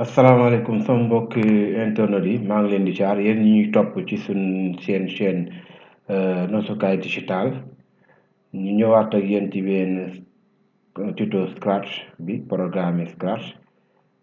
asalaamaaleykum sama mbokk internet yi maa ngi leen di jaar yéen ñi ñuy topp ci seen chaîne Nosukai Digital ñu ñëwaat ak yéen ci benn tuto Scratch bi programme Scratch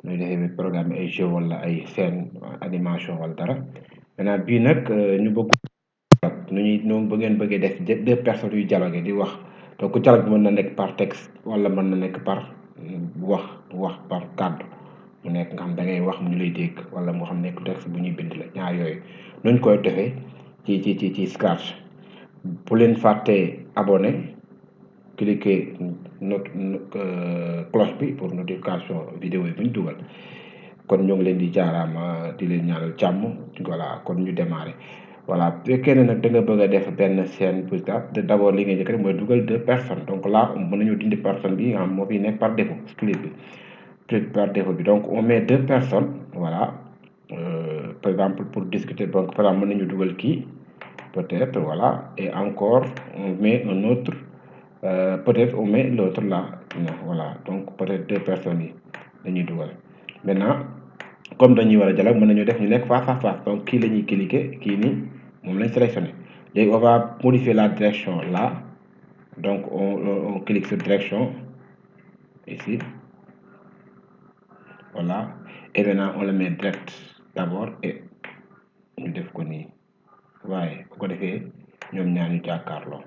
ñu defee programme ay jeu wala ay scène animation wala dara maintenant bii nag ñu bëgg nu ñuy noonu ba ngeen bëggee def deux personnes yu dialogue di wax donc dialogue mën na nekk par texte wala mën na nekk par wax par kàddu mu nekk nga xam da ngay wax ñu lay dégg wala moo xam nekk texte bu ñuy bind la ñaar yooyu nuñ koy defee ci Scratch bu leen fàttee abonné cliquer cloche bi pour notification vidéo yi bu ñu dugal kon ñoo ngi leen di jaaraama di leen ñaanal jàmm voilà kon ñu démarrer voilà bu fekkee ne nag da nga bëgg a def benn scène pour d' abord li nga njëkk rek mooy dugal deux personnes donc là mën nañu dindi personne bi nga xam moo fi nekk par défaut split bi par défaut bi donc on met deux personnes voilà par exemple pour discuter donc par exemple mën nañu dugal kii peut-être voilà et encore on met un autre peut-être on met l'autre là voilà donc peut-être deux personnes yi dañuy dugal maintenant comme dañuy war a dialogue mën nañu def ñu nekk face à face donc kii la ñuy cliquer kii nii moom lañ sélectionné léegi on va modifier la direction là donc on clique sur direction ici voilà et maintenant on le met direct d'abord et ñu def ko nii waaye bu ko defee ñoom ñaar ñu jàkkaarloo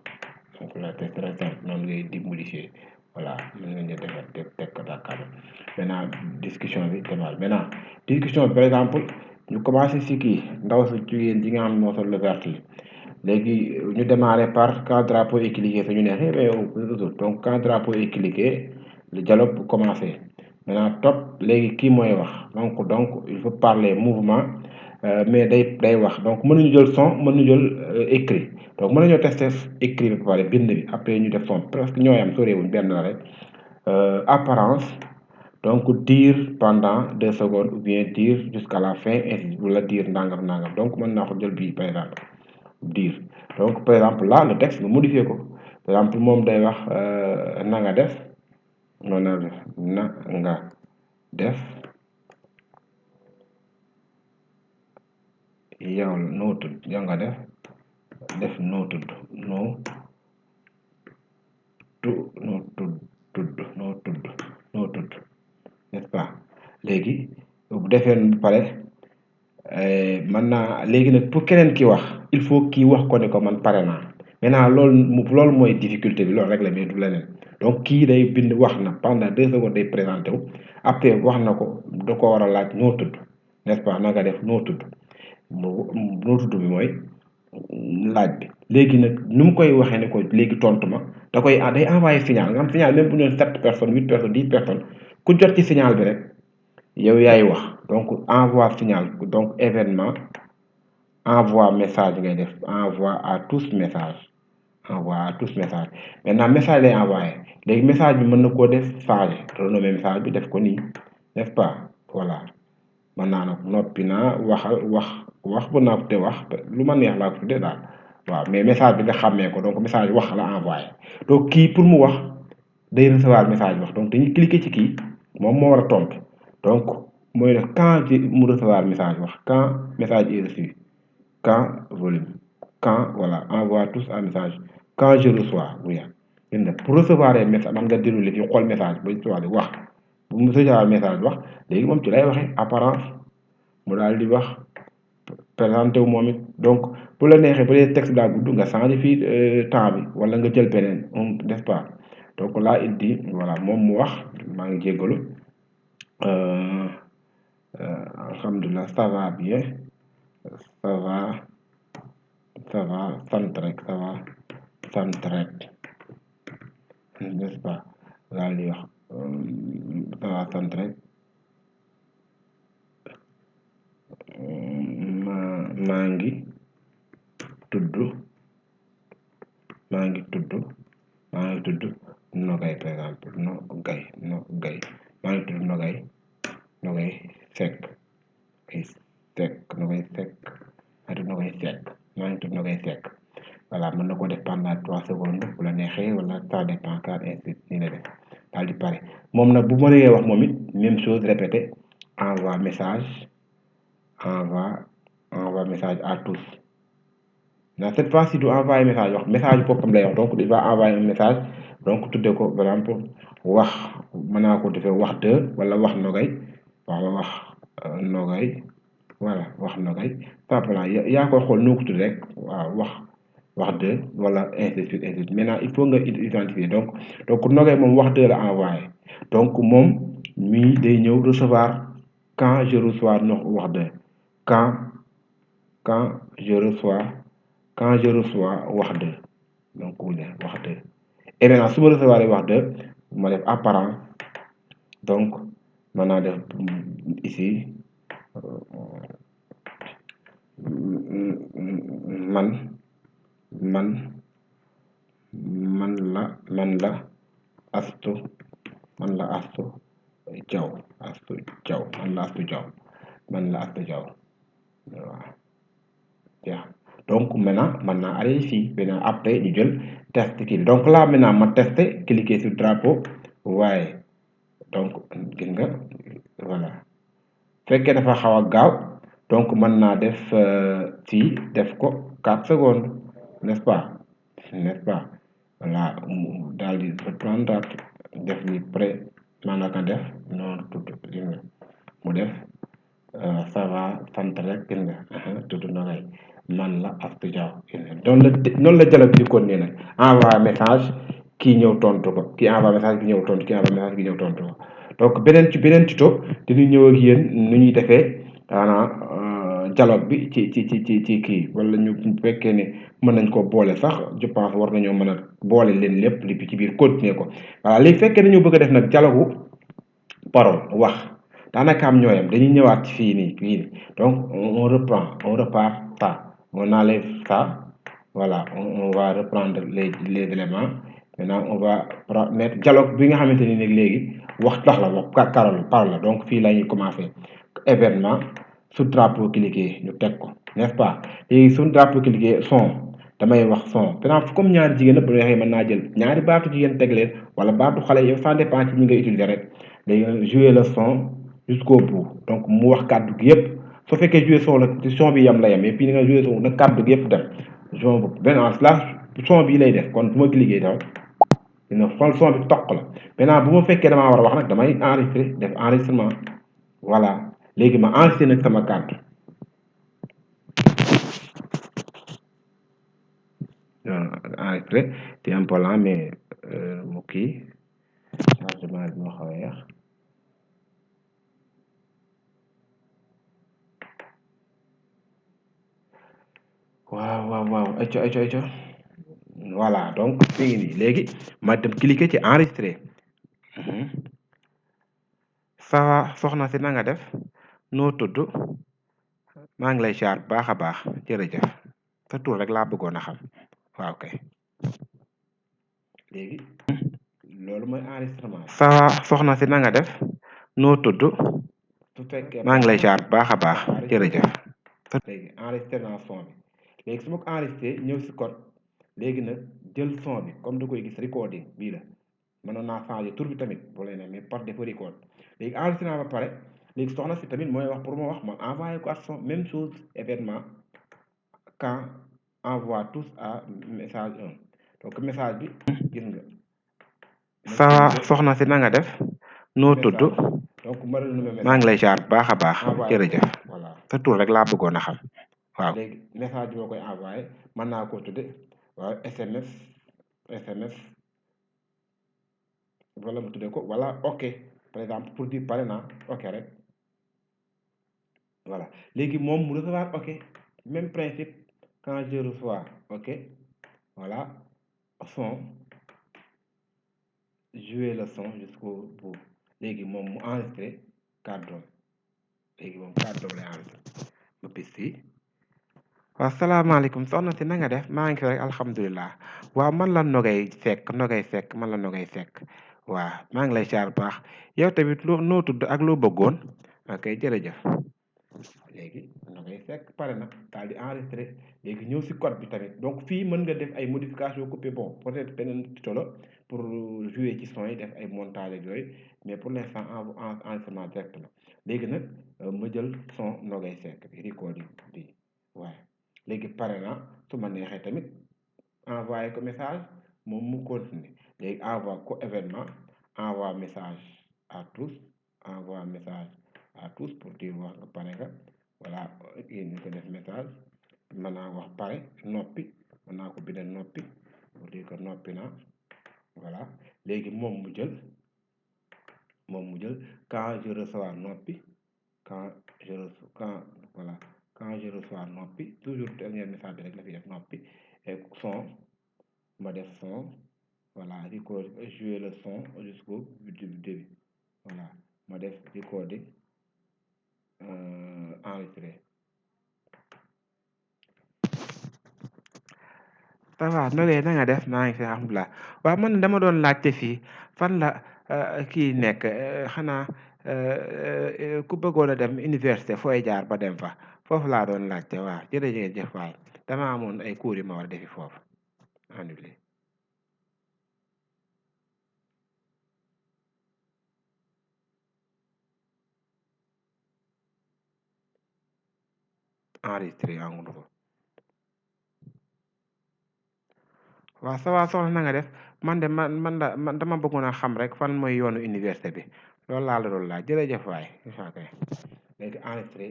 donc là c'est très simple noonu ngay di modifier voilà mën nga ñu defar teg ko jàkkaarloo maintenant discussion bi démarre maintenant discussion bi par exemple ñu commencé si kii ndaw sa jigéen ji nga xam moo sol le vert li léegi ñu démarrer par quand drapeau est cliqué su ñu neexee mais donc quand drapeau est cliqué le dialogue bu commencé maintenant topp léegi kii mooy wax donc il faut parler mouvement mais day wax donc mën nañu jël son mën nañu jël écrit donc mën nañoo tester écrit bi ba pare bind bi après ñu def son presque ñooy am soreewuñ benn la rek apparence donc dire pendant 2 secondes ou bien dire jusqu'à la fin ainsi wala dire nangam donc mën naa ko jël bii par exemple dire donc par exemple là le texte nga modifier ko par exemple moom day wax na nga def noonu na nga def yow noo tudd yow nga def noo tudd n'est-ce pas léegi bu defee ba pare mën naa léegi nag pour keneen ki wax il faut kii wax ko ne ko man pare naa maintenant loolu mooy difficulté bi loolu rek la mais du leneen donc kii day bind wax na pendant 2 secondes day présenté wu après wax na ko da ko war a laaj noo tudd n'est-ce pas na nga def noo tudd bi mooy laaj bi léegi nag nu mu koy waxee ne ko léegi tontu ma day envoyé signal nga xam signal même bu ñu doon 7 personnes 8 personnes 10 personnes ku jot ci signal bi rek yow yaay wax donc envoie signal donc événement envoie message ngay def envoie à tous message maintenant message lay envoyé léegi message bi mën na koo def changé renommer message bi def ko nii n'est-ce pas voilà mën naa nag noppi naa wax bu naa te wax lu ma neex laa ko tuddee daal waaw mais message bi nga xàmmee ko donc message wax la envoyé donc kii pour mu wax day recevoir message wax donc dañuy cliquer ci kii moom moo war a tontu donc mooy def quand mu recevoir message wax quand message est reçu quand volume quand voilà envoie tous un message quand je reçois oui pour recevoir message man nga déroulé fi xool message ba recevoir wax bu mu recevoir message wax léegi moom ci lay waxee apparence mu daal di wax présenté wu moom it donc bu la neexee ba dee texte daa gudd nga changé fii temps bi wala nga jël beneen n'est-ce pas donc là il dit voilà moom mu wax maa ngi jéggalu alhamdulilah ça va bien ça va sant rek ça va sant rek n'est-ce pas daal di wax ça va sant rek maa ngi tudd Nogay par exemple Nogay maa ngi tudd Nogay Seck maa ngi tudd Nogay Seck voilà mën na ko def pendant 3 secondes bu la neexee wala ça dépend car ainsi nii la def daal di pare moom nag bu ma wax moom it même chose répété envoie message envoie message à tous mais cette fois-ci du envoyer message wax message boppam lay wax donc il va envoyer un message donc tuddee ko par exemple wax mën naa ko defee wax de wala wax nogay wala wax nogay voilà wax nogay voilà yaa koy xool noo ko tudd rek waaw wax de wala ainsi de suite ainsi de suite maintenant il faut nga identifier donc nogay moom wax de la envoyé donc moom mii day ñëw recevoir quand je reçois no wax de quand quand je reçois wax de donc wax de et maintenant su ma recevoir wax de ma def apparent donc mën naa def ici man la astu jaw waaw yeah. Donc maintenant aller ici maintenant après ñu jël test kii donc là maintenant ma testé cliquer sur drapeau waaye donc gis nga voilà fekkee dafa xaw a gaaw donc mën naa def fii def ko 4 secondes n'est-ce pas voilà daal di reprendre def ni prêt maanaam ka def noonu tudd gis nga mu def ça va sant rek gis nga tudd na ngay man la Astou Diaw noonu la dialogue di continuer nag envoyé message kii ñëw tontu ko kii envoyé message ki ñëw tontu kii envoyé message ki ñëw tontu ko donc beneen tuto dinu ñëw ak yéen nu ñuy defee dialogue bi ci kii wala ñu fekkee ne mën nañ ko boole sax je pense war nañoo mën a boole leen lépp li ci biir continuer ko voilà léegi fekkee dañoo bëgg a def nag dialogue parole wax daanaka am ñooyam dañuy ñëwaat ci fii nii donc on repart ça on enlève ça voilà on va reprendre les éléments maintenant on va mettre dialogue bi nga xamante ni nag léegi wax tax la wax parole la donc fii la ñuy commencer événement su drapeau cliquer ñu teg ko n'est-ce pas léegi su drapeau cliquer son damay wax son maintenant comme ñaari jigéen la bu neexee mën naa jël ñaari baatu jigéen teg leen wala baatu xale yow ça dépend ci ñi nga utiliser rek léegi jouer le son jusqu'au bout donc mu wax kàddu gi yëpp soo fekkee jouer son la son bi yam la yam et puis nga jouer son nag kàddu gi yëpp dem son boobu benn la son bii lay def kon bu ma cliquer daw dina xool son bi toq la maintenant bu ma fekkee damaa war a wax nag damay enregistrer def enregistrement voilà léegi ma enregistré nag sama kàddu enregistré c'est un peu lent mais mu kii chargement bi moo xaw a yéex waaw ayca voilà donc mi ngi nii léegi ma dem cliquer ci enregistrer ça va soxna si na nga def noo tudd maa ngi lay siyaar baax a baax jërëjëf sa tur rek laa bëggoon a xam waaw kay léegi loolu mooy enregistrement ça va soxna si na nga def noo tudd su fekkee maa ngi lay siyaar baax a baax jërëjëf léegi enregistré naa son bi léegi su ma ko enregistré ñëw si code léegi nag jël son bi comme da koy gis recording bii la mënoon naa changer tur bi tamit boo leen mais par défaut record léegi enregistré naa ba pare léegi soxna si tamit mooy wax pour ma wax ma envoyé ko ak son même chose événement quand envoie tous à message 1 donc message bi gis nga ça va soxna si na nga def noo tudd donc maa ngi lay jaar baax a baax jërëjëf voilà sa tur rek laa bëggoon a xam waaw léegi message bi ma koy envoyé mën naa koo tudde waaw SMS wala mu tudde ko wala ok par exemple pour dire pare naa ok rek voilà léegi moom mu recevoir ok même principe quand je reçois ok voilà son jouer le son jusqu'au bout léegi moom mu enregistré kàddoom léegi moom kàddoom lay enregistré ma pis fii waaw salaamaaleykum soxna si na nga def maa ngi fi rek alhamdulilah waaw man la Nogay Seck man la Nogay Seck waaw maa ngi lay siyaar baax yow tamit noo tudd ak loo bëggoon ok jërëjëf léegi Nogay Seck pare na daal di enregistré léegi ñëw si code bi tamit donc fii mën nga def ay modification coupé bon peut-être beneen tuto la pour jouer ci son yi def ay montage ak yooyu mais pour l'instant enregistrement direct la léegi nag ma jël son Nogay Seck bi recording bi waaye léegi pare na su ma neexee tamit envoyé ko message moom mu continuer léegi envoie ko événement envoie message à tous envoie message à tous pour dire wax nga pare nga voilà yéen ñu ko def message mën naa wax pare noppi mën naa ko bindal noppi pour dire que noppi naa voilà léegi moom mu jël quand je reçois noppi quand je reçois noppi toujours dernier message bi rek la fi def noppi et son ma def son voilà record jouer le son jusqu'au début voilà ma def recording enregistré. ça va Nogay na nga def maa ngi fi alhamdulilah waaw man dama doon laajte fii fan la kii nekk xanaa ku bëggoon a dem université fooy jaar ba dem fa foofu laa doon laajte waaw jërëjëf waay dama amoon ay cours yu ma war a defi foofu annulé enregistré en gros. waaw ça va soxna na nga def man de man dama bëggoon a xam rek fan mooy yoonu université bi loolu laa la doon laaj jërëjëf waay ok léegi enregistré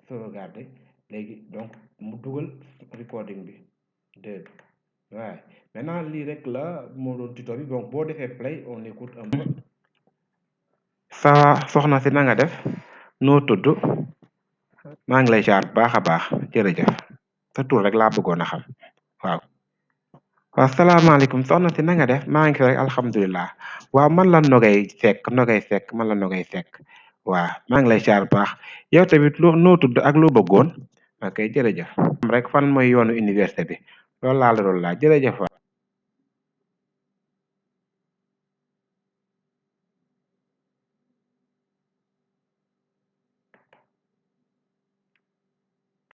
sauvegarder léegi donc mu dugal recording bi dégg waaye maintenant lii rek la moo doon tuto bi donc boo defee play on écoute un peu. ça va soxna si na nga def noo tudd maa ngi lay jaar bu baax a baax jërëjëf sa tur rek laa bëggoon a xam waaw. waaw salaamaaleykum soxna si na nga def maa ngi fi rek alhamdulilah waaw man la Nogay Seck man la Nogay Seck waaw maa ngi lay siyaar bu baax yow tamit noo tudd ak loo bëggoon ok jërëjëf rek fan mooy yoonu université bi loolu laa la doon laaj jërëjëf waay